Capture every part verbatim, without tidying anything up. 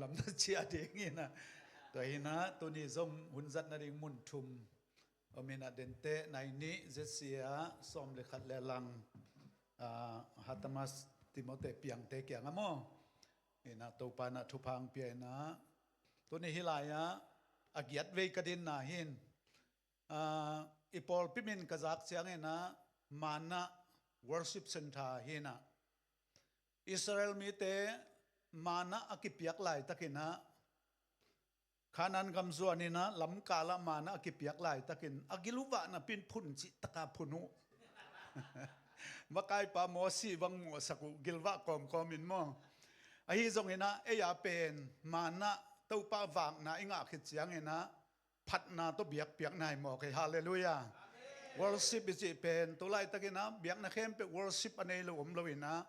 lam na ciah ding hi na. Tua hi na, tuni zong hun zat nading mun thum om hi na, dente nai nih, Z C A sawm le khat le lang, ah, Hatamas Timote piangte kiang a maw. Hi na, Topa na thupha hong pia hi na. Tuni hih lai-ah a giat vei ka dinna hi in, ah, i pawlpi min ka zak ciangin ah, Manna Worship Center hi na. Israel mite manna a kipiak laitakin ah, Kanaan gam zuanin ah, lamkal ah manna a kipiak laitakin a gil uh vah napi in phun cih taka phun uh. Makaipa Mosi bang mawhsak uh, gilvah kawmkawm in maw. Ahi zongin ah, ei a pen manna, Topa vakna i ngah khit ciangin ah, phatna tawh biakpiakna hi mawk hi. Halleluiah. Worship i cih pen, tu laitakin ah biakna khempeuh worship a nei lo om lo in ah,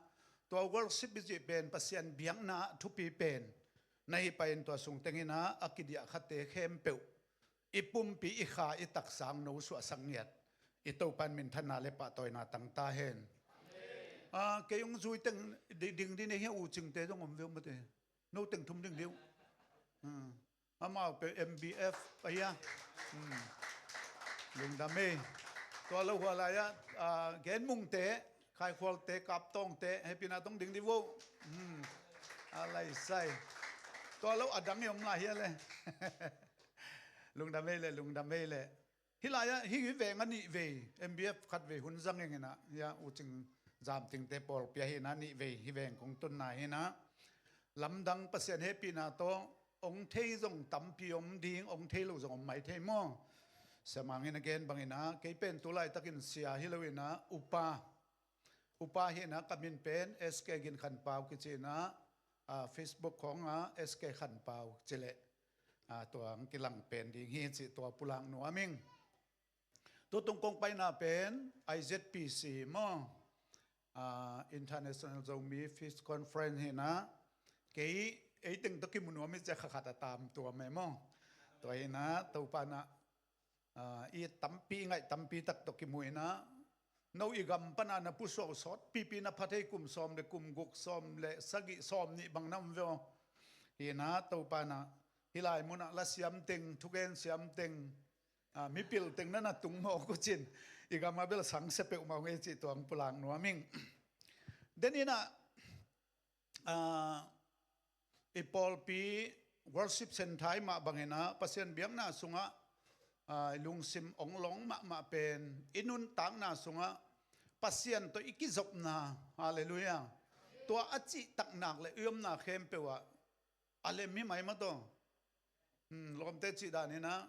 tua worship i cih pen Pasian biakna ah thupi pen na hi pai in, tua sung tengin ah a kidiah khate khempeuh i pumpi, i kha, i taksa hong nosuahsak ngiat i Topa in minthanna le pahtawina tang ta hen. Ah, kei hong zui teng di-, ding ding hi a, U Cingte zong om ve uh mate. No teng thum ding ding uh. Hmm. Amau pen M B F ahi a. Hmm. Lungdam ei. Tua lo hua lai-ah, ah, Gen Mungte, Khai Khualte, Kap Tawngte, hehpihna tawh ding ding vo. Hmm. A lai sai. Tua lo a dang i om lai hi a le. Lungdam ei le, lungdam ei le. Hih lai-ah, hih veng a nih vei, M B F khat vei hun zang ing in ah, hih ah U Cing Zam Tingte pawlpi ahi na, nih vei hih veng kong tunna hi na. Lamdang Pasian hehpihna tawh, ong thei zong tampi om ding, ong thei lo zong om mai thei maw. Siamang in a gen bangin ah, kei pen tu laitakin sia hi lo in ah, upa. Upa hi na, ka min pen S K Gin Khan Pau kici na, ah, Facebook khawng ah S K Khan Pau ci leh, ah, tua hong kilang pen ding hi cih tua pulak nuam ing. Tutung kong paina pen I Z P C maw, ah, International Zomi Peace Conference hi na, kei ei teng tawh kimu nuam i ci a, kha khat a tam tuam e maw. Tua hi na, Topa na, ah, i tampi, i ngaih tampi tak tawh kimu hi na, no i gam pan a na pusuah uh sawtpipi na pha thei, kum sawm le kum guk, sawm le sagih, sawm nih bang na om ve aw. Hi na, Topa na, hih lai mun ah la siam teng, thugen siam teng, ah, mipil teng na na tung mawk uh cin, i gam a bel sangsia peuhmah ung ei cih tua hong pulak nuam ing. Den in ah, ah, i pawlpi worship center i mah bangin ah, Pasian biakna sungah, ah, i lungsim ong long mahmah pen, i nuntakna sungah Pasian tawh i kizopna, halleluiah, tua a cihtak nak le i omna khempeuh ah a lem hi mai mah tawh. Hmm, lawmte cih dan hi na,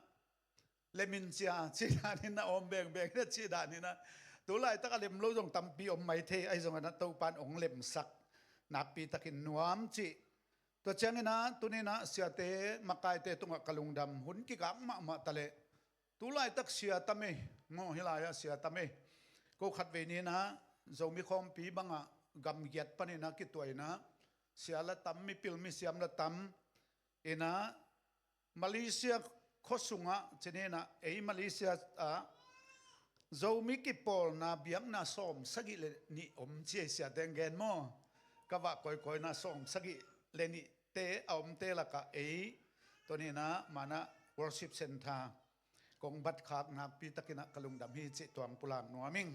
lem in cia cih dan hi na, awm bengbeng hi na cih dan hi na. Tu laitak a lem lo zong tampi om mai thei, ahi zongin ah Topa in ong lemsak nakpi takin nuam cih. Tua ciangin ah, tuni in ah siate, makaite tungah ka lungdam, hun kigak mahmah ta leh. Tu laitak sia tam ei, maw, hih lai-ah sia tam ei. Ko khatvei ni in ah, Zomi khawmpi bangah, gamgiat panin ah kituah in ah, sia la tam, mipil misiam la tam in ah, Malaysia khua sungah, ci ni in ah, ei Malaysia ah, Zomi kipawlna biakna sawm sagih le nih om ci ei, siate hong gen maw. Ka vak kawikawina sawm sagih le nihte a omte lakah ei, tuni in ah, Manna Worship Center kong batkhak nakpi takin ah ka lungdam hi cih tua hong pulak nuam ing.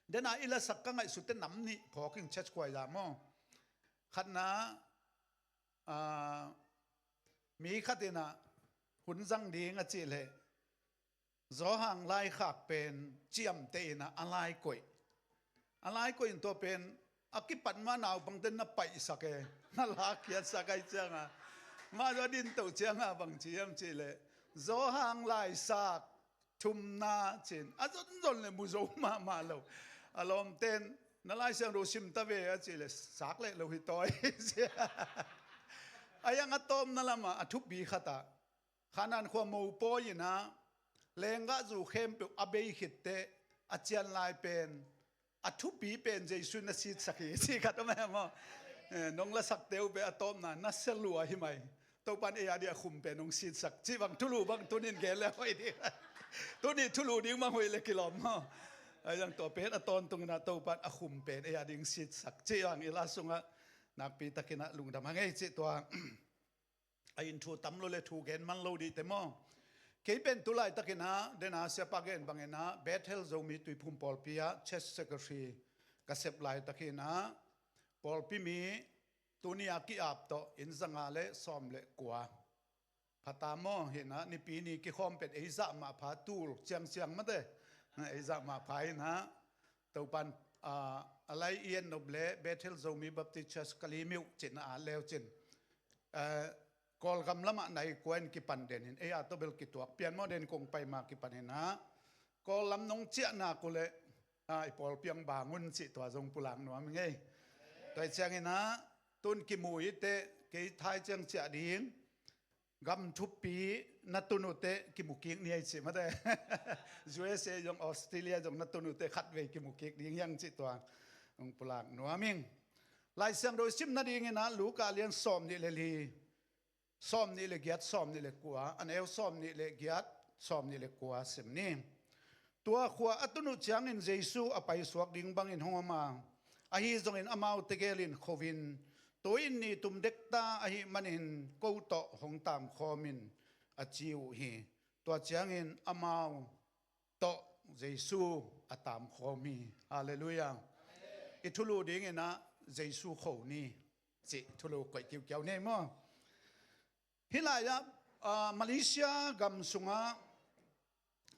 Den a i lasak ka ngaihsut teh nam nih phawk ing, church choir maw. Khatna, ah, mi khat in ah hun zang ding a cih leh, Zawhang laikhak pen ciamteh in ah a lai koih. A lai koih in tua pen a kipat mah naupangte na paihsak e, na lakkhiatsak ahih ciangin. Mah zong a din toh ciangin bang ci hiam cih leh, Zawhang laisak thumna ci-in a zonzon le mu zo mahmah lo. A lawmte in, na Lai Siangtho sim ta ve a cih leh, sak leh lo hi tawi. A hiang a tawpna lamah a thupi khat ah, Kanaan khua mopawi in ah, lenggahzu khempeuh a bei khit teh, a cian lai pen a thupi pen Jesu in na sitsak hi, cih khat om e maw. Eh, nong lasakte uh pen a tawpna na sia lua hi mai. Topa in ei a ding a khum pen hong sitsak cih bang thulu bang tuni in gen le hoih ding. Tuni thulu ding bang hoih le kilawm maw. A hiang tua pen a tawntung in ah Topa in a khum pen ei a ding sitsak cih bang i la sungah Nakpi takin ah lungdam hang ei cih tua. A inn thu tam lo le thu gen man lo dih te maw? Kei pen tu laitakin ah, dena siapa gen bangin ah, Bethel Zomi Tuiphum pawlpi ah church secretary ka sep laitakin ah, pawlpi mi tuni a ki-ap tawh inn zanga le sawm le kua. Phata maw, hinah nipi ni kikhawm pen ei zah mah pha, tul ciangciang mate. Ei zah mah pha hinah. Topan, ah, a lai i en nop le Bethel Zomi Baptist Church Kalimiuh cin a at leu cin. Eh, Kawlgam lamah nai kua in kipan den in, ei a tawh bel kituak pian maw, den kong pai ma kipan hinah. Kawllam nong ciah nak uh le, ah, i pawlpi ang bang un cih tua zong pulak nuam ing ei. Tua hi ciangin ah, tun kimu i te, kei thai ciang ciah ding. Gam thupi na tun uh teh kimu kik ni ei cih mate. U S A zong Australia zong na tun uh teh khatvei kimu kik ding hiang cih tua hong pulak nuam ing. Lai Siangtho i sim nadingin ah Luka lian sawm nih le li, sawm nih le giat, sawm nih le kua, a neu sawm nih le giat, sawm nih le kua sim ni. Tua khua a tun uh ciangin Jesu a paisuak ding bangin hong om a, ahi zongin amau tegel in kho in, tu-in ni tum dekta ahih manin ko tawh hong taamkhawm in a ci uh hi. Tua ciangin amau tawh Jesu a taamkhawm hi. Halleluiah. I thulu dingin ah Jesu kho ni cih thulu koih kiukiau ni maw? Hih lai-ah, ah, Malaysia gam sungah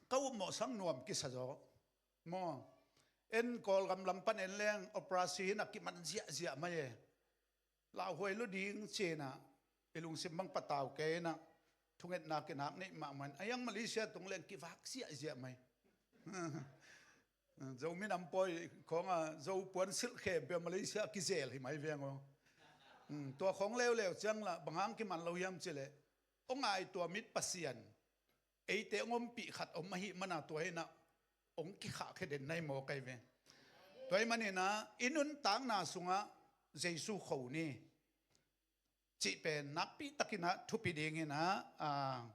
ka upmawh sang nuam kisa zaw maw? En Kawlgam lam pan en leng operasi hinah kiman ziahziah mai e. Lauhuai lo ding cinah i lungsim bang patau kei inah thungetna kinak neih mahmah in a hiang Malaysia tung leng kivak ziahziah mai. Zomi nam pawi khawngah Zo puan silh khempeuh Malaysia a kizel hi mai veng aw. Tua khawng leuleu ciang lah bang hang kiman lo hiam cileh, aw ngai tua mit Pasian eite hong ompih khat om ahih mana tua hinah hong kikhahkhia den nai maw kai ve. Tua hih maninah i nuntakna sungah Jesu kho ni cih pen nakpi takinah thupi dinginah, ah,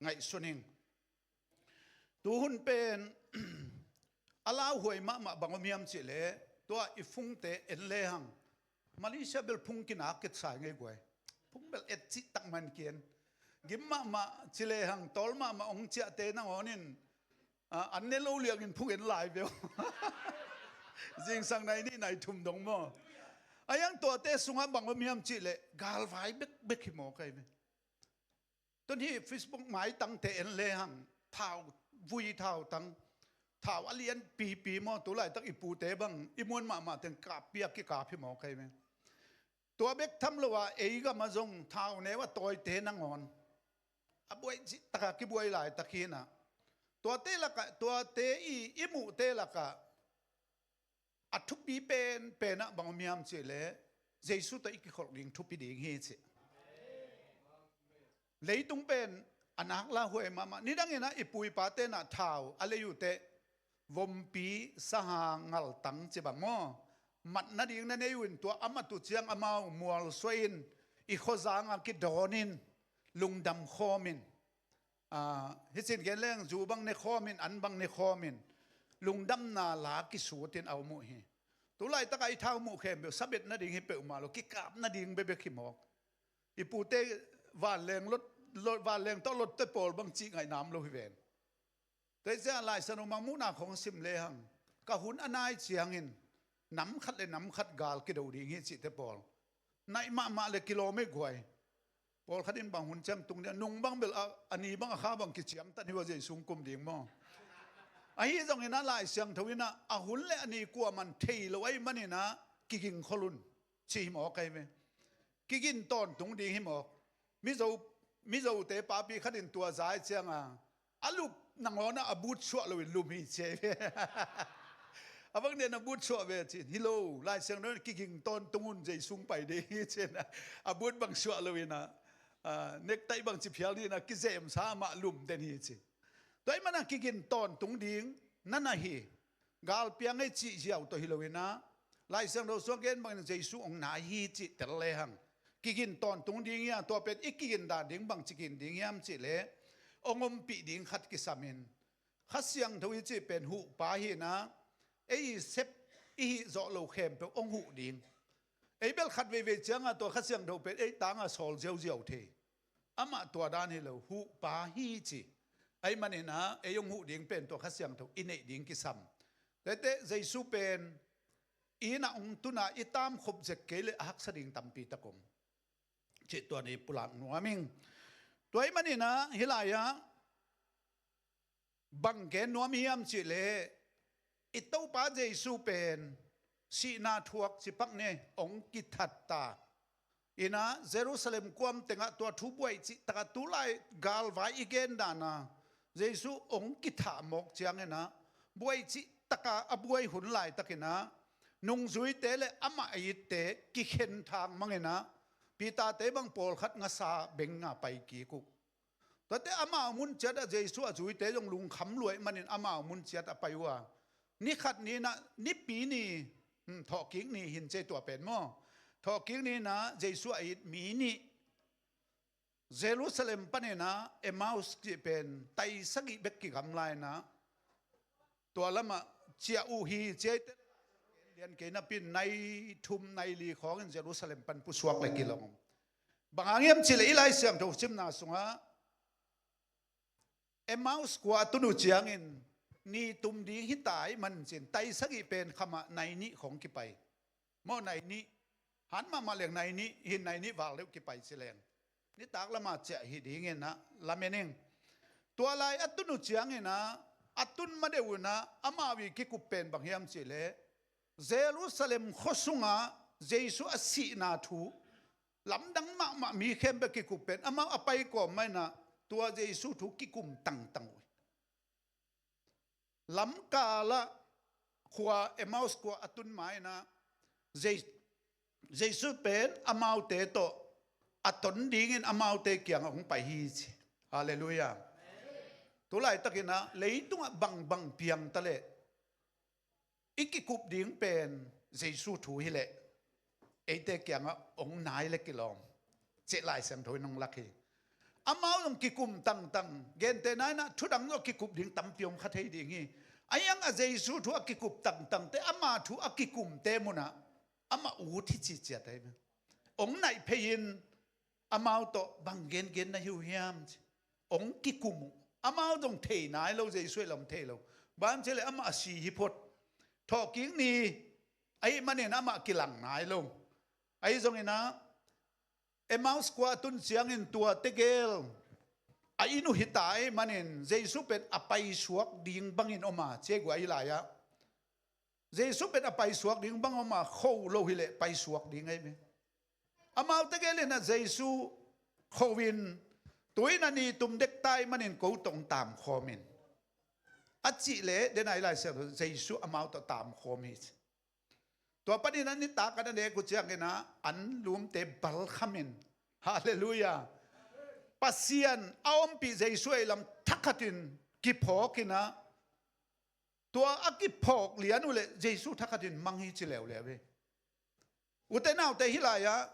ngaihsun ing. Tuhun pen a lauhuai mahmah bang om hiam cihleh, tua i phungte en lehang Malaysia bel phung kinak ketsai ngei guai. Phung bel et cih tak man kian. Gim mahmah ci lehang tawl mahmah hong ciahte nangawn in, ah, an ne lo liangin phung en lai beuh. Zingsang nai nih nai thum dong maw? A hiang tuate sungah bang om hiam cihleh galvai bekbek hi maw kai ve. Tun hih Facebook maitangte en lehang thau vui thau tang, thau a lian pipi maw, tu laitak i pute bang i muan mahmah teng kap piak kikap hi maw kai ve. Tua bek tham lo a ei gam a zong thau neu a tawite nangawn a buai cih taka kibuai laitak hinah tuate lakah, tuate i, i muhte lakah a thupi penpenah bang om hiam cihleh Jesu tawh i kikholh ding thupi ding hi cih. Leitung pen a nak lauhuai mahmah. Nidanginah i pu i pate nah thau a lei uh teh vompi, saha, ngaltang ci bang maw, mat nading na nei uh in tua a mat uh ciang amau mualsuah in i khuazangah kidawn in lungdam khawm in, ah, hicin gen leng zu bang ne khawm in, an bang ne khawm in lungdamna la kisut in a om uh hi. Tu laitakah i thau muh khempeuh sabet nading hi peuhmah lo, kikap nading bekbek hi mawk. I pute vanleng lot, lot, vanleng tawh lotte pawl bang cih ngaih nam lo hi ven. Tua hi ciah Lai Siangtho mangmuhna khong sim lehang ka hun a nai ciangin nam khat le nam khat gal kido ding hi cihte pawl naih mahmah le kilawm ei guai. Pawlkhat in bang hun ciang tung ding a, nung bang bel a, a ni bang a kha bang kiciamtan hi uh a, Jesu hong kum ding maw? Ahi zongin a Lai Siangtho inah a hun le a ni kuaman thei lo ahih maninah kiging khol un ci hi mawk ahi ve. Kigin tawntung ding hi mawk. Mizo, Mizote papi khat in tua zai cianga a lup nangawnah a but suah loin lum hi ci ahi ve. A bang den a but suah ve cin hi lo, Lai Siangtho in kiging tawntung un, Jesu hong pai ding hi cin a but bang suah loinah, ah, nektaih bang ci phial dinah kizemsa mah lum den hi ci. Tua ahih manah kigin tawntung ding na na hi. Galpiang ei cih ziau tawh hi loinah Lai Siangtho sung a gen bangin Jesu hong nai hi cih tel lehang kigin tawntung ding hi a, tua pen i kigin dan ding bang ci kigin ding hiam cihleh hong ompih ding khat kisam in Kha Siangtho i cih pen huhpa hinah ei i sep i hih zawh lo khempeuh hong huh ding. Ei bel khat veivei ciangah tua Kha Siangtho pen ei tangah sawl ziauziau thei. Amah tua dan hi lo, huhpa hi ci. Ahih maninah ei hong huh ding pen tua Kha Siangtho i neih ding kisam. Tete Jesu pen i innah hong tunah i tamkhop zek kei leh a haksa ding tampi tak om. Cih tua ni pulak nuam ing. Tua ahih maninah hih lai-ah bang gen nuam hiam cihleh, i Topa Jesu pen sihna thuak cipak ne hong kithat ta. Innah Jerusalem kuam tengah tua thu buaih cih takah tulai galvai i gen dana Jesu hong kithah mawk cianginah buaih cih taka a buai hun laitakinah nungzuite le amah a itte kikhen thang manginah Peter-te bang pawlkhat ngasa beng a pai kik uh. Tuate amau mun ciatah Jesu a zuite zong lungkham luai manin amau mun ciatah pai uh a, ni khat ninah nipi ni, hmm, thawhkik ni hin cei tua pen maw? Thawhkik ninah Jesu a it mi nih Jerusalem paninah Emmaus cih pen tai sagih bek kigamla inah tua lamah ciah uh hi. Ciaite lian kei napi-in nai thum nai li khawngin Jerusalem pan pusuak le kilawm. Bang hang hiam cihleh i Lai Siangtho simna sungah Emmaus khua a tun uh ciangin ni tum ding hi ta ahih manin cin tai sagih pen khamah nai nih khawng kipai. Maw nai nih, han mahmah leng nai nih, hin nai nih val deuh kipai ci leng nitak lama ciah hi dinginah lamen ing. Tua lai a tun uh cianginah a tun ma deuh unah amau i kikup pen bang hiam cihleh Jerusalem khua sungah Jesu a sihna thu lamdang mahmah mi khempeuh kikup pen amau a pai kawm mah inah tua Jesu thu kikum tangtang uh hi. Lamkalah khua Emmaus khua a tun ma inah Je-, Jesu pen amaute tawh a ton dingin amaute kiangah hong pai hi ci. Halleluiah. Tulaitakinah leitungah bangbang piang taleh i kikup ding pen Jesu thu hileh eite kiangah hong nai le kilawm. Cih Lai Siangtho in hong lak hi. Amau zong kikum tangtang, gentehna inah thudang zong kikup ding tampi om kha thei ding hi. Ahi hangah Jesu thu a kikup tangtangte ama thu a kikumte munah amah ut hi ci ciat ahi ve. Hong naih phei-in amau tawh bang gengen na hi uh hiam ci hong kikum uh. Amau zong thei nai lo, Jesu i lam thei lo. Bang cihleh amah a si hi phot. Thawhkik ni ahih manin amah kilang nai lo. Ahi zonginah Emmaus khua a tun ciangin tua tegel a inn uh hi ta ahih manin Jesu pen a paisuak ding bangin om a, ciai gua ahi lai-ah Jesu pen a paisuak ding bang om a, kho lo hileh paisuak ding ahi ve. Amaute gelinah Jesu kho in, tu-in a ni tum dek ta ahih manin ko tawh hong taamkhawm in a cihleh dena i Lai Siangtho Jesu amau tawh taamkhawm hi ci. Tua paninah nitak an a nek uh cianginah an lumte balkhamin, halleluiah, Pasian a ompih Jesu ei lam thakhatin kiphawkinah tua a kiphawk lian uhleh Jesu thakhatin mang hi ci leuleu hi. Ute naute, hih lai-ah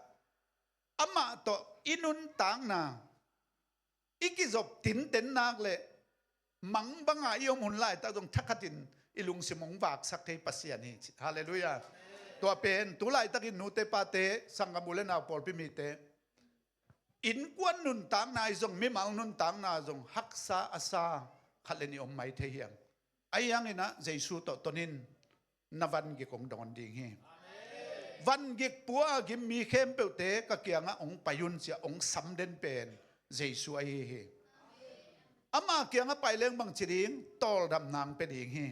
amah tawh i nuntakna i kizop tinten nak le mang banga i om hun laitak zong thakhatin i lungsim hong vaksak thei Pasian hi ci. Halleluiah. Tua pen tu laitakin nute pate, sanggam u le nau pawlpi mite, innkuan nuntakna ahi zong mimal nuntakna zong haksa a sa khat le nih om mai thei hiam? Ahi hanginah Jesu tawh tonin na vangik hong dawn ding hi. Vangik pua a gim mi khempeuhte ka kiangah hong pai un ci-a hong samden pen Jesu ahi hi. Ama kiangah pai leng bangci ding, tawldamna hong pia ding hi.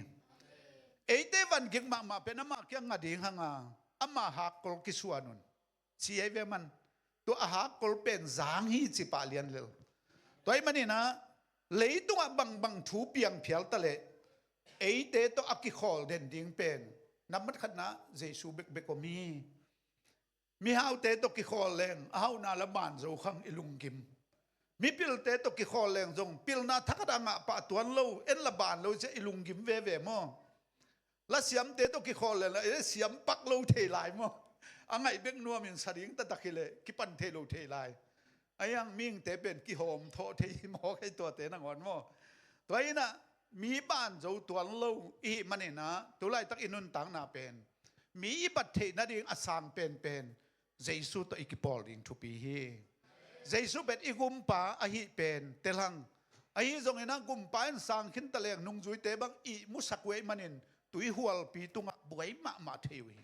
Eite vangik mahmah pen ama kiang ngah ding hanga ama hakkol kisuan un ci ahi ve man. Tua a hakkol pen zang hi ci pah lian lel. Tua ahih maninah leitungah bangbang thu piangphial taleh eite tawh a kikhawl den ding pen nambat khatna Jesu bekbek om hi. Mihaute tawh kikhawl leng a hauhna la ban zo khang i lunggim. Mipilte tawh kikhawl leng zong pilna thakhat a ngah pah tuan lo, en la ban lo ciah i lunggim veve maw? La siamte tawh kikhawl leng la, eh, siam pak lo thei lai maw? A ngaih bek nuamin sa ding taktak hileh kipan thei lo thei lai. Ahi hang mihingte pen kihawm thawh thei hi mawk hi tuate nangawn maw? Tua hinah mi ban zo tuan lo i hih maninah tu laitak i nuntakna pen mi i bat theih nading a sang penpen Jesu tawh i kipawl ding thupi hi. Jesu pen i gumpa ahi pen telhang. Ahi zongin a gumpa in sang khin ta leng nungzuite bang i musak uh ahih manin tuihualpi tungah buai mahmah thei uh hi.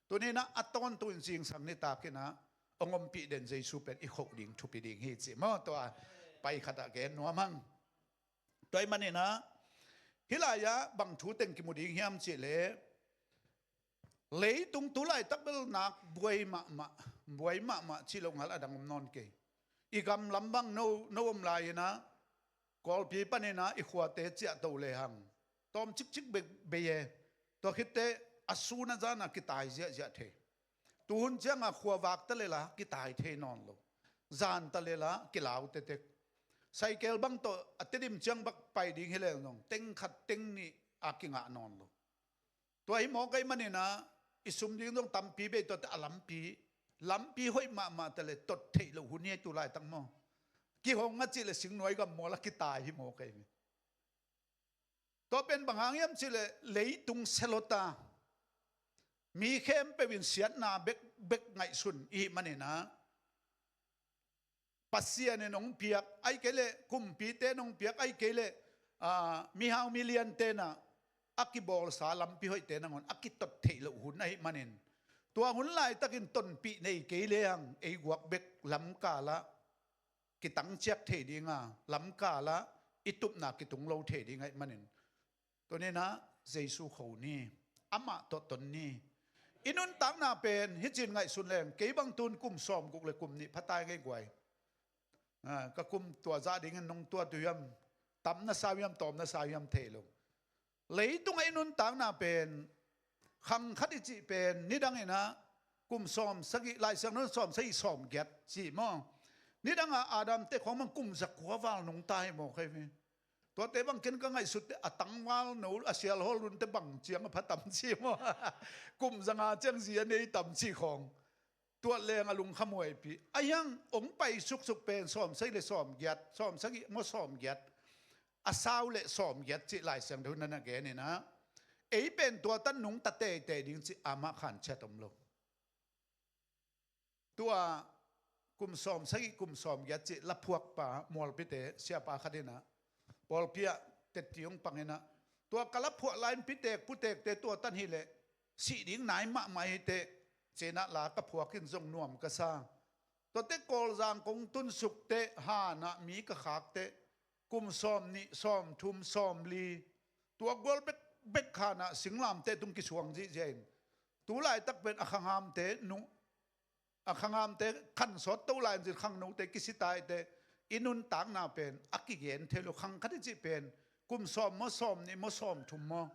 Tuninah a tawntung in zingsang nitakinah hong ompih den Jesu pen i khoh ding thupi ding hi cih maw tua pai khatah gen nuam hang. Tua ahih maninah hih lai-ah bang thu teng kimu ding hiam cihleh leitung tu laitak bel nak buai mahmah, buai mahmah cih loh ngal a dang om nawn kei. I gam lam bang no, no om lai-inah Kawlpi paninah i khuate ciahto lehang tawm cikcik bei, bei e. Tua khitteh a sun a zana kitai ziahziah thei. Tuhun cianga khua vak ta lela kitai thei nawn lo. Zan ta lela kilau tektek. Saikel bang tawh a Tedim ciang bak pai ding hi leng zong teng khat teng nih a kingah nawn lo. Tua hi mawk ahih maninah i sum ding zong tampi bei, tuate a lampi, lampi hoih mahmah ta le tot theih loh hun hi tu laitak maw. Kihong a cihleh singnuai gam mual a kitai hi mawk ahi ve. Tua pen bang hang hiam cihleh leitung selota mi khempeuh in siatna bek, bek ngaihsun i hih maninah Pasian in hong piak, ahih kei leh kumpite in hong piak, ahih kei leh, aa, mihau milian tenah a kibawlsa lampi hoihte nangawn a kitot theih loh hun ahih manin tua hun laitakin tonpih nei kei lehang ei guak bek lamkalah kitangciak thei dinga, lamkalah i tupna kitung lo thei ding ahih manin tuninah Jesu kho ni, amah tawh ton ni. I nuntakna pen hicin ngaihsun leng kei bang tun kum sawmguk le kum nih phatai ngei guai. Ah, ka kum tua zah dingin nong tuat uh hiam, tam na sa uh hiam, tawm na sa uh hiam thei lo. Leitungah i nuntakna pen khang khat i cih pen nidanginah kum sawmsagih, Lai Siangtho in sawmsagih sawmgiat ci maw. Nidangah Adam te khawng bang kum zakua val nungta hi mawk ahi ve. Tuate bang ken ka ngaihsutte a tangval no a sialhawl nunte bang ciang a pha tam ci maw. Kum zanga ciang zi a nei tam ci khawng. Tuat leng a lungkhamhuaipih a hiang hong pai suksuk pen sawmsagih le sawmgiat, sawmsagih maw sawmgiat, a sau le sawmgiat cih Lai Siangtho in a na geninah ei pen tua tan nungta teitei ding cih amah khanciat om lo. Tua kum sawmsagih kum sawmgiat cih laphuakpa mualpite siapa khat inah pawlpi ah tetti hong panginah tua ka laphuah lai-in pitek putekte tua tan hileh sih ding nai mahmah hiteh cinah la ka phuak in zong nuam ka sa. Tuate Kawlzang kong tunsuk teh hanah mi ka khak teh kum sawmnih, sawmthum, sawmli, tua gual bekbek hanah singlamteh tung kisuang zihziah in tu laitak pen a khanghamte nu, a khanghamte khansawt to lai-in zin khangnote kisitaite i nuntakna pen a kigen thei lo. Khang khat i cih pen kum sawm maw, sawmnih maw, sawmthum maw,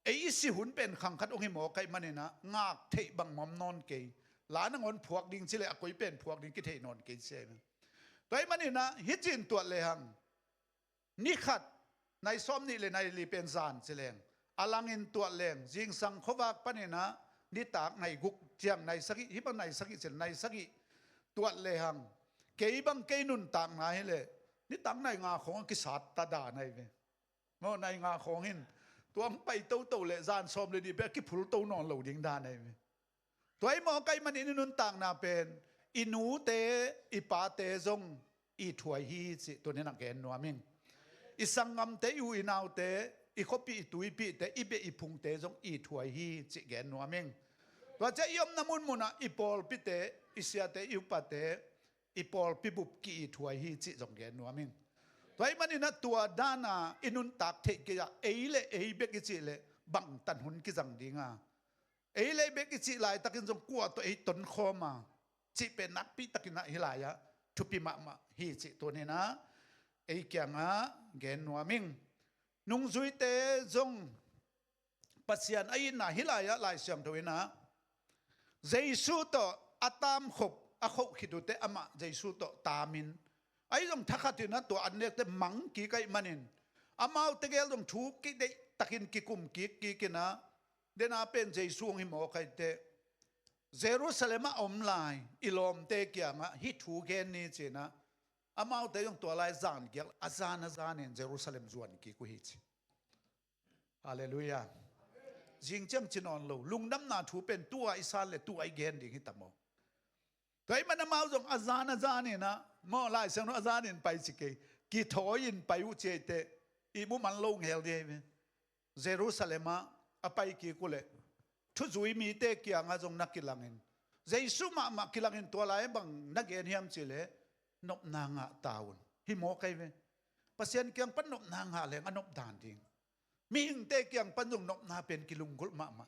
ei i si hun pen khang khat hong hi mawk ahih maninah ngak theih bang mawm nawn kei. La nangawn phuak ding cileh a koi pen phuak ding kithei nawn kei ci ahi. Tua ahih maninah hicin tuat lehang ni khat nai sawmnih le nai li pen zan ci leng a langin tuat leng zingsang khuavak paninah nitak nai guk ciang nai sagih, hih bang nai sagih ci leng nai sagih tuat lehang kei bang kei nuntakna hileh nitak nai nga khawng a kisat ta dan ahi ve. Maw, nai nga khawng hin tua hong pai toto le zan sawm le nih pen a kiphul to nawn lo ding dan ahi ve. Tua hi mawk ahih manin i nuntakna pen i nute i pate zong i thuai hi cih tuninah gen nuam ing. I sanggamte, i u i naute, i khuapih i tuipihte, i beh i phungte zong i thuai hi cih gen nuam ing. Tua ciah i omna munmunah i pawlpite, i siate, i upate, i pawlpi bup ki-i thuai hi cih zong gen nuam ing. Tua ahih maninah tua dana i nuntak theih kei ah ei le ei bek i cih leh bangtan hun kizang dinga, ei le ei bek i cih laitakin zong kua tawh ei tonkhawm a cih pen nakpitakinah hih lai-ah thupi mahmah hi cih tuninah ei kiangah gen nuam ing. Nungzuite zong Pasian a itna hih lai-ah Lai Siangtho inah Jesu tawh a taamkhop a khoh khit uhteh amah Jesu tawh taamin ahi zong thakhatinah tua an nekte mang kik ahih manin amaute gel zong thu kideihtakin kikum kik kikinah dena pen Jesu hong hi mawk ahi teh Jerusalem ah om lai i lawmte kiangah hih thu gen ni cinah amaute zong tua lai zan giak a zan a zanin Jerusalem zuan kik uh hi ci. Halleluiah. Zing ciang ci nawn lo. Lungdamna thu pen tua i san le tua i gen ding hi ta maw? Tua ahih manin amau zong a zan a zan in ah, maw, Lai Siangtho a zan in pai ci kei, kithawi in pai uh ci ahih teh, ihmu man lo ngel ding hi ve. Jerusalem ah a pai kik uh leh thuzui mite kiangah zong na kilangin, Jesu mahmah kilangin tua lai bang na gen hiam cih leh, nopna ngah ta un, hi mawk hi ve. Pasian kiang pan nopna ngah leng a nop dan ding. Mihingte kiang pan zong nopna pen kilunggulh mahmah.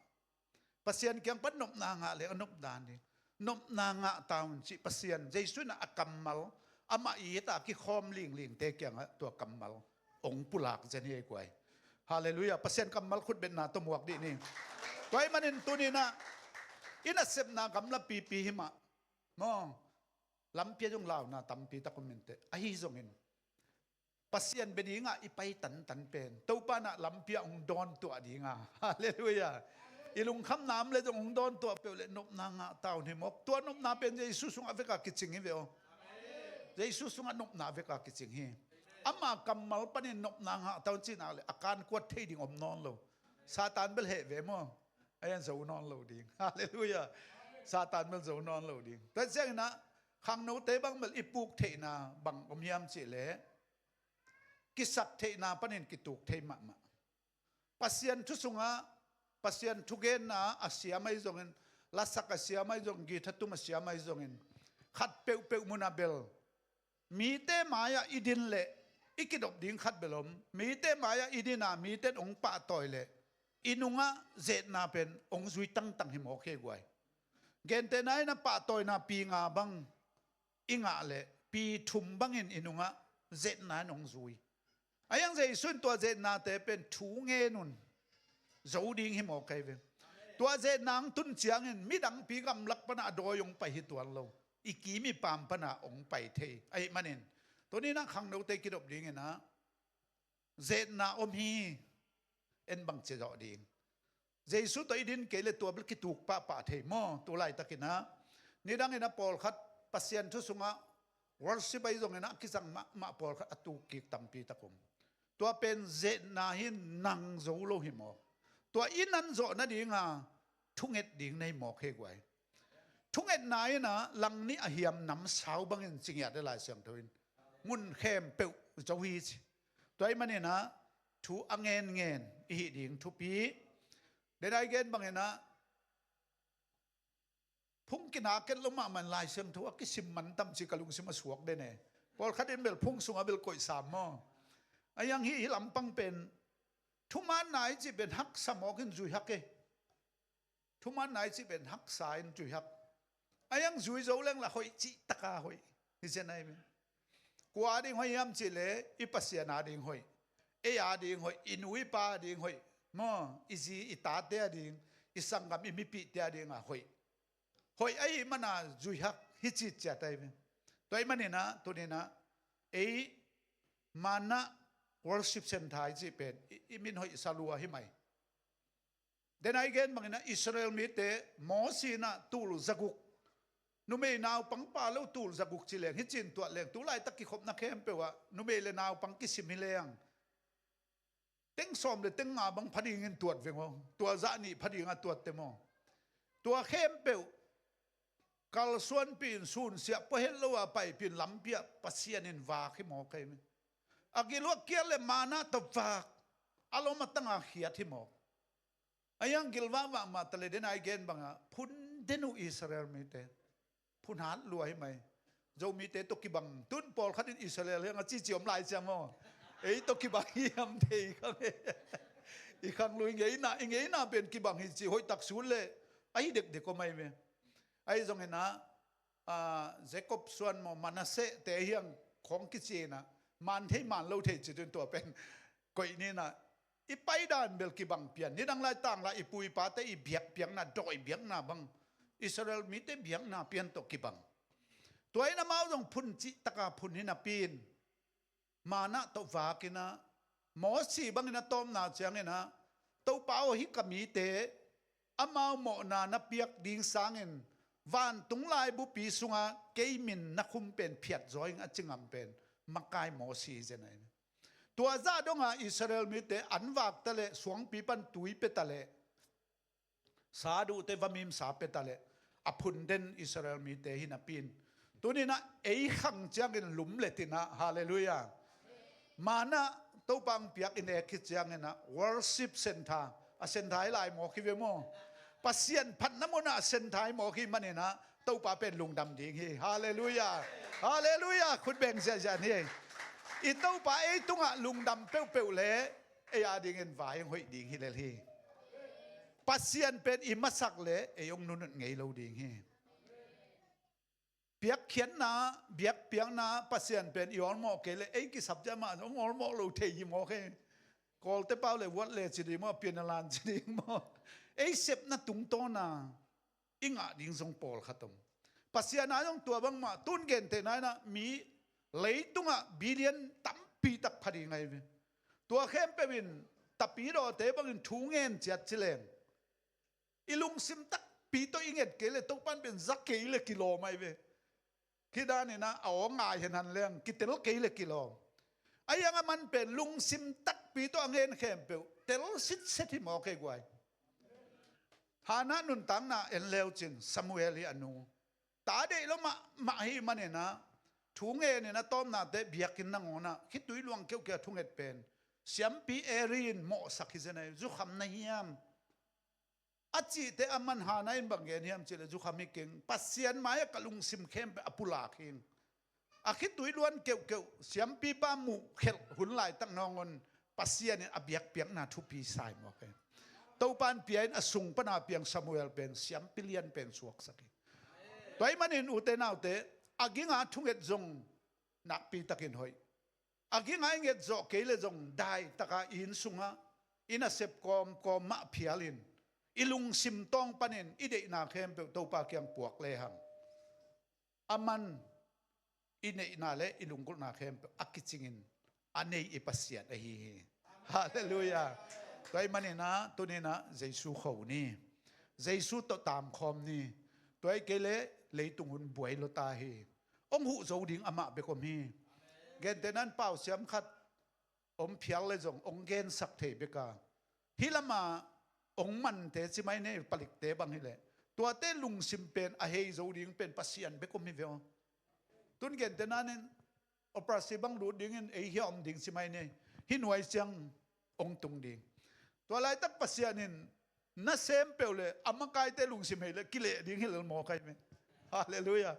Pasian kiang pan nopna ngah leng a nop dan ding. Nopna ngah ta un cih Pasian, Jesu in ah a kammal, amah it a kikhawm linglingte kiangah tua kammal hong pulak zen hi ei guai. Halleluiah. Pasian kammal khutbetna tawh muak dih ni. Tua ahih manin tuni in ah i nasepna gamla pipi hi mah, maw, lampi ah zong launa tampi tak om inteh. Ahi zongin Pasian bia dingah i pai tantan pen Topa in ah lampi ah hong dawntuah ding a. Halleluiah. I lungkhamna om leh zong hong dawntuah peuh leh nopna ngah ta un hi mawk. Tua nopna pen Jesu sungah vek a kicing hi ve aw. Jesu sungah nopna vek a kicing hi. Ama kammal panin nopna ngah ta un cih nak leh a kankuat thei ding om nawn lo. Satan bel heh ve maw. Ahi zong zo nawn lo ding. Halleluiah. Satan bel zo nawn lo ding. Tua ciangin ah khangnote bang bel i puk theihna bang om hiam cih leh, kisak theihna panin kituk thei mahmah. Pasian thu sungah, Pasian thugenna a siam ahi zongin, lasak a siam ahi zongin, guitar tum a siam ahi zongin, khat peuhpeuh mun ah bel mite mai-ah i din leh i kidop ding khat bel om. Mite mai-ah i din a, mite in hong pahtawi leh i nungah ze-etna pen hong zui tangtang hi mawk hi guai. Gentehna in ah pahtawina pi nga bang i ngah leh pi thum bangin i nungah ze-etna in hong zui. Ahi zong Jesu in tua ze-etnate pen thu ngen un, zo ding hi mawk hi ve. Tua ze-etna hong tun ciangin midangpi gamlak pan ah a dawi hong pai hi tuan lo. I kim i pam pan ah hong pai thei. Ahih manin tuni in ah khangnote kidop dingin ah, ze-etna om hi. En bang ci zawh ding. Jesu tawh i din kei leh tua bel kituk pahpah thei maw. Tu laitakin ah, nidangin ah pawlkhat Pasian thu sungah worship ahi zongin ah a kizang mahmah pawlkhat a tuk kik tampi tak om. Tua pen ze-etna hi in, nang zo lo hi mawk. Tua i nan zawh nading a thunget ding na hi mawk hi guai. Thungetna in ah langnih a hiam namsau bangin ci ngiat hi Lai Siangtho in. Mun khempeuh zo hi ci. Tua ahih manin ah thu a ngenngen i hih ding thupi. Denai gen bangin ah phung kina ket lo mahmah in Lai Siangtho a kisim man tam ci ka lungsim a suak den e. Pawlkhat in bel phung sungah bel koih sam maw. Ahi zong hih, hih lampang pen thumaanna i cih pen haksa mawk in zui hak e. Thumaanna i cih pen haksa in zui hak. Ahi zong zui zo leng lah hoih cih taka hoih hi zen ahi ve. Kua a ding hoih hiam cih leh i Pasian a ding hoih, ei a ding hoih, i nu i pa a ding hoih maw, i zi i tate a ding, i sanggam i mipihte a dingah hoih. Hoih ahih mana zui hak hi cih ciat ahi ve. Tua ahih manin ah tuni in ah ei Manna Worship Centre i cih pen i, i min hoihsa lua hi mai. Denai gen bangin ah Israel mite Mosi in ah tul zaguk, numei naupang pha lo tul zaguk ci leng, hih cin tuat leng, tu laitak kikhopna khempeuh ah numei le naupang kisim hi leng teng sawm le teng nga bang pha dingin tuat veng aw. Tua zah nih pha dingah tuat te maw. Tua khempeuh kalsuanpih in, sunsiah pua het lo a paipih in, lampi ah Pasian in vak hi mawk hi. A gil uh a kiat le manna tawh vak, a lom a tang a khiat hi mawk. A iang gil vahvah mah ta le, denai gen bangah phun den uh Israel mite. Phun hat lua hi mai. Zomite tawh kibang, tun pawlkhat in Israel hiang a cici om lai cia maw. Ei tawh kibang hiam thei khang e. I khang lui ngeina, i ngeina pen kibang hi ci, hoih tak sut le ahi dekdek om ahi ve. Ahi zongin ah, ah, Jacob suan maw, Manasseh te hiang khawng kici in ah, man thei man lo thei ci tun tua pen koih ni in ah, i paidan bel kibang pian. Nidang lai tang lai i pu i pate i biak piakna, dawi biakna bang, Israel mite biakna pian tawh kibang. Tua in amau zong phun cih taka phun hi napi in, manna tawh vak in ah, Mosi bangin a tawpna ciangin ah, Topa aw, hih ka mite amau mawhna na piak ding sangin vantung laibupi sungah kei min na khum pen phiatzaw ing, a ci ngam pen makai Mosi hi zen ahi. Tua zah dongah Israel mite an vak ta leh, suangpi pan tui pia ta leh, sa duhte vamim sa pia ta leh, a phun den Israel mite hi napi in, tuni-in ah ei khang ciangin lum le tinah, halleluiah, manna Topa hong piak i nek khit ciangin ah worship center, a center hi lai mawk hi ve maw? Pasian phatna munah a center hi mawk hi manin ah Topa pen lungdam ding hi. Halleluiah. Halleluiah. Khut beng ziahziah ni. I Topa ei tungah lungdam peuhpeuh le ei adingin vai hong hoih ding hi lel hi. Pasian pen i masak le ei hong nunut ngei lo ding hi. Piakkhiatna, biakpiakna Pasian pen i awlmawh kei le ei kisap ciah mah hong awlmawh lo thei hi mawk hi. Kawlte pau le vuat le ci ding maw, pian a lan ci ding maw? Ei sepna tungtawna i ngah ding zong pawlkhat om. Pasian a zong tua bangmah tun gentehna inah mi leitungah billion tampi tak pha ding ahi ve. Tua khempeuh in tapidawte bangin thu ngen ciat ci leng, i lungsim takpi tawh i nget kei le Topan pen za kei le kilawm ahi ve. Khi daninah a aw ngai henhan leng kitel kei le kilawm. Ahi hang a man pen lungsim takpi tawh a ngen khempeuh tel sitset hi mawk hi guai. Hannah nuntakna en leucin Samuel hi a nu. Ta deih lo mahmah hi maninah thu ngenin a tawpnate biakinn nangawnah khitui luang keuhkeuh a thunget pen siampi Eli in mawhsak hi zen ahi. Zukham na hiam? A cihte a man Hannah in bang gen hiam cihleh, zukham hi keng, Pasian mai-ah ka lungsim khempeuh a pulak hi. A khitui luang keuhkeuh siampipa muh khelh hun laitak nangawn Pasian in a biakpiakna thupi sa hi mawk hi. Topan pia in a sung pana piang Samuel pen siampi lian pen suaksak hi. Tua ahih manin ute naute, a ginga thunget zong nakpitakin hoih. A ginga i nget zawh kei le zong daitaka i inn sungah i nasep kawmkawm mah phialin i lungsim tawng panin i deihna khempeuh Topa kiang puak lehang, a man i neihna le i lunggulhna khempeuh a kicingin a nei i Pasian ahi hi. Halleluiah. Tua ahih maninah tuninah Jesu kho ni. Jesu tawh taamkhawm ni. Tua ahih kei leh leitung hun buai lua ta hi. Hong huh zo ding amah bek om hi. Gentehna in pausiam khat hong phial le zong hong gensak thei bek a, hih lama hong mante ci mai ni, palikte bang hileh, tuate lungsim pen a hei zo ding pen Pasian bek om hi ve aw. Tun gentehna in operasi bang lut dingin ei hia om ding ci mai ni, hih nuai ciang hong tung ding. Tua laitak Pasian in nasem peuh le a makaite lungsim hei le kileh ding hi lel mawk ahi ve. Halleluiah.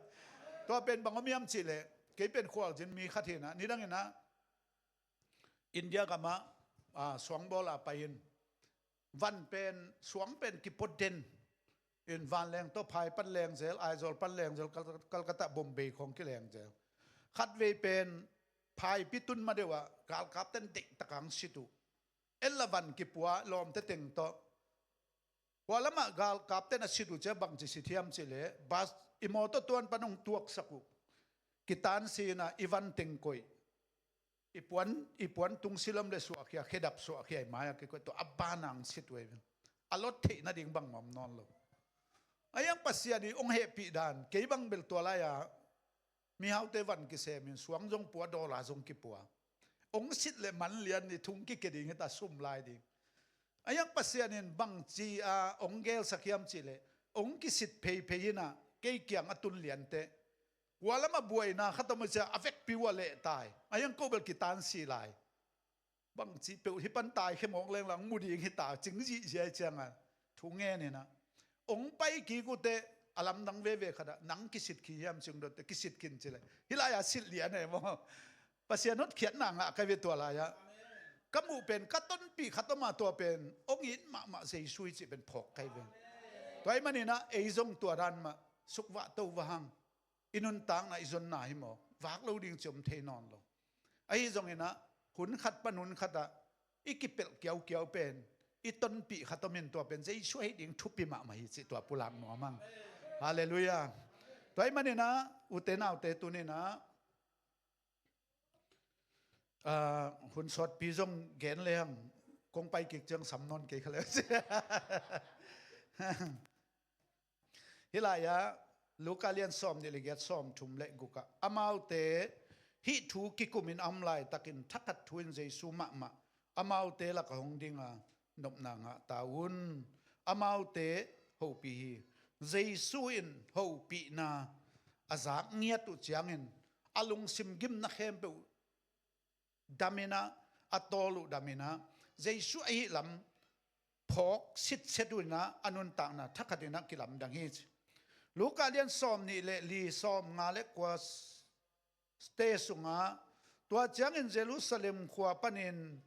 Tua pen bang om hiam cihleh, kei pen khualzin mi khat hinah, nidanginah India gamah, ah, suangbawl a pai in, van pen, suang pen kipua den in, vanleng tawh phai pan leng zel, Aizawl pan leng zel, Kal-, Calcutta, Bombay khawng kileng zel. Khatvei pen phaipi tun ma deuh ah galkapten deihtak hong sit uh. Etla van kipua lawmte teng tawh. Kua lamah galkapten a sit uh ciah bangci sit hiam cihleh, bas, i mawtaw tuan pan hong tuaksak uh. Kitansi inah i van teng koih. I puan, i puan tung silom le suahkhia, khedap suahkhia, i mai-ah kikoih, tua a banah hong sit uh ei ve. A lot theih nading bangmah om nawn lo. Ahi hang Pasian in hong hehpih dan, kei bang bel tua lai-a mihaute van kisemin suang zong pua, dollar zong kipua. Hong sit le man lian ni, thung kikia ding hita, sum lai ding. Ahi hang Pasian in bangci a hong gelsak hiam cihleh, hong kisit pheiphei inah kei kiang a tun lianteh, kua lamah buaina khat om a cia a vekpi uh a leh tai. Ahi hang ko bel kitansi lai. Bangci peuh hih pan taikhia mawk lenglang mu ding hita, cing zihziah ciangah thu ngen inah hong pai kik uhteh, a lamdang veve khatah nang kisit khin hiam cing dawtteh, kisit khin cileh, hih lai-ah sit lian ei maw? Pasian hotkhiatna ngah ka hi ve tua lai-ah. Ka muh pen ka tonpih khat om a, tua pen hong it mahmah Jesu hi cih pen phawk ka hi ve. Tua ahih maninah ei zong tua dan mah sukvah to va hang. I nuntakna, i zonna hi maw, vak lo ding ci om thei nawn lo. Ahi zonginah hun khat pan hun khatah i kipelh kiaukiau pen i tonpih khat om in, tua pen Jesu ahi ding thupi mahmah hi cih tua pulak nuam hang. Halleluiah. Tua ahih maninah ute naute, tuninah, ah, hun sawtpi zong gen lehang, kong pai kik ciang sam nawn kei kha le. Hih lai-ah Luka lian sawmnih le giat, sawmthum le gukah, amaute hih thu kikumin a om laitakin thakhat thu in Jesu mahmah amaute lakah hong dinga, nopna ngah ta un. Amaute hopih hi. Jesu in hopihna a zak ngiat uh ciangin a lungsim gimna khempeuh damin ah, a tawl uh damin ah, Jesu ahi lam phawk sitset uh in ah a nuntakna thakhat in ah kilamdang hi ci. Luka lian sawm nih le li, sawm nga le kua te sungah, tua ciangin Jerusalem khua panin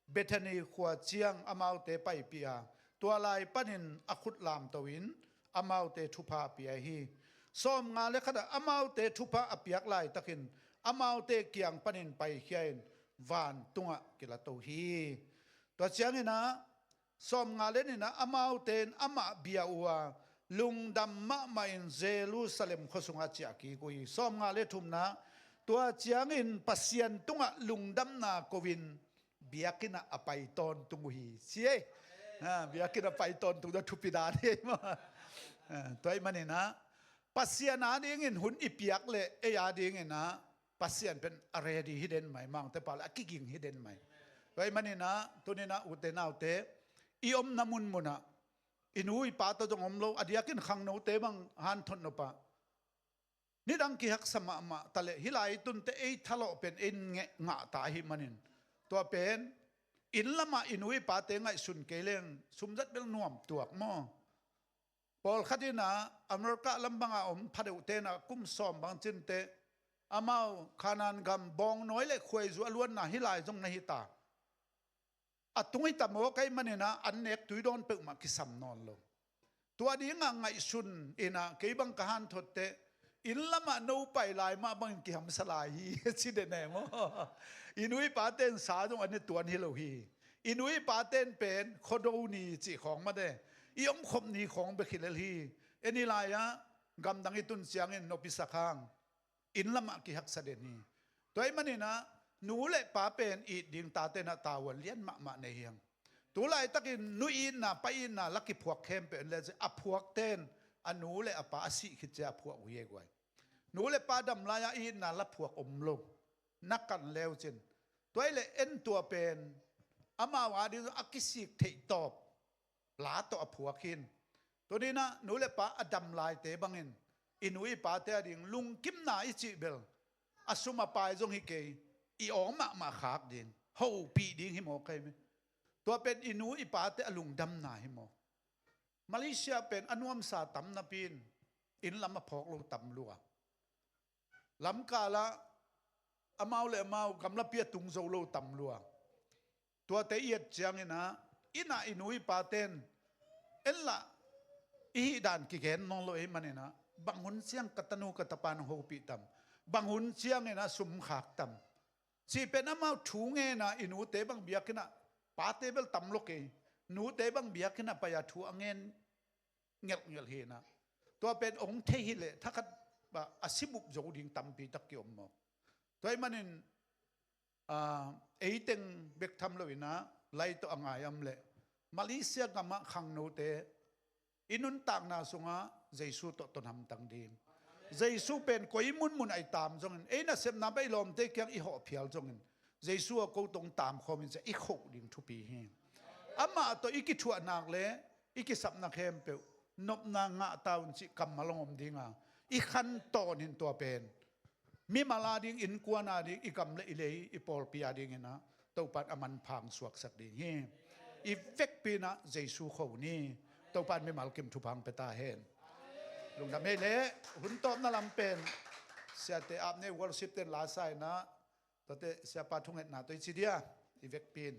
Bethany khua ciang amaute paipih a, tua lai panin a khut lamto in amaute thupha a pia hi. Sawm nga le khatah amaute thupha a piak laitakin amaute kiang panin paikhia in vantungah kilato hi. Tua ciangin ah sawm nga le nihna amaute in amah bia uh a, lungdam mahmah in Jerusalem khua sungah ciah kik uh hi. Sawm nga le thumna, tua ciangin Pasian tungah lungdamna ko-in biakinn ah a pai tawntung uh hi ci ei. Ha, biakinn ah pai tawntung tua thupi dan hi ei maw? Ha, tua ahih manin ah Pasian adingin hun i piak leh ei adingin ah Pasian pen a ready hi den mai, mangte pau le a kiging hi den mai. Tua ahih manin ah tuni-in ah ute naute, i omna munmun ah i nu i pa tawh zong om lo, a diakin khangnote bang hanthot nop ah nidang kihaksa mahmah ta leh, hih lai tunte ei thalawh pen ei ngah ta ahih manin, tua pen inn lamah i nu i pate ngaihsun kei leng sumzat bel nuam tuak maw? Pawlkhat in ah America lam bangah om phadeuhte in ah kum sawm bang cin teh, amau Kanaan gam bawngnawi le khuaizu a luanna hih lai zong na hi ta. A tung hi ta mawk ahih manin ah an nek tui dawn peuhmah kisam nawn lo. Tua dingah ngaihsun in ah kei bang ka hanthot teh, inn lamah no pai lai mah bangin kihamsa lai hi ci den e maw? I nu i pate in sa zong an i tuan hi lo hi. I nu i pate in pen khuado ni cih khawng mah de, i omkhop ni khawng bek hi lel hi. En i lai-ah gamdang i tun ciangin nop i sak hang inn lamah kihaksa den hi. Tua ahih manin ah nu le pa pen it ding, tate in ah tavuan lian mahmah nei hi hang. Tu laitakin nu itna, pa itna la kiphuak khempeuh en le ci, a phuakte in a nu le a pa a sih khit ciang a phuak uh hi ei guai. Nu le pa dam lai-ah itna la phuak om lo, na kan leu cin. Tua ahih leh en tua pen amau ading a kisik theih tawp la tawh a phuak hi. Tuni-in ah nu le pa a dam laite bangin i nu i pate ading lungkimna i cih bel, a sum a pai zong hi kei, i awng mahmah khak ding, hopih ding hi mawk hi ei maw? Tua pen i nu i pate a lungdamna hi mawk. Malaysia pen a nuamsa tam napi-in inn lam a phawk lo tam lua. Lamkal ah amau le amau gamlapi a tung zo lo tam lua. Tuate i et ciangin ah, inn ah i nu i pate in en lah i hih dan kigen nawn lo ahih manin ah, bang hun ciang ka tanu ka tapa in hong hopih tam, bang hun ciangin ah sum khak tam cih pen amau thu ngen a, i nute bang biakinn ah, pate bel tam lo kei, nute bang biakinn ah pai a thu a ngen ngelhngelh hi-in ah, tua pen hong thei hi leh thakhat ah a sibup zo ding tampi tak ki-om mawk. Tua ahih manin, ah, ei teng bek tham lo-in ah lai tawh a ngai a om leh, Malaysia gamah khangnote i nuntakna sungah Jesu tawh ton hamtang ding. Jesu pen koi munmun ah i taam zongin, ei nasepna bang i lawmte kiang i hawh phial zongin, Jesu aw, ko tawh hong taam khawm in ci-a i khoh ding thupi hi. Amah tawh i kithuah nak le i kisapna khempeuh nopna ngah ta un cih kammal hong om ding a, i khantawn in tua pen mimal ading, innkuan ading, i gam le i lei, i pawlpi adingin ah Topa in a manpha hong suaksak ding hi. I vekpi-in ah Jesu kho ni. Topa in mimal kim thupha hong pia ta hen. Lungdam hi ei. Leh hun tawpna lam pen siate apne worship ten la sa-in ah, tuate siapa thungetna tawh i ci dia, i vekpi-in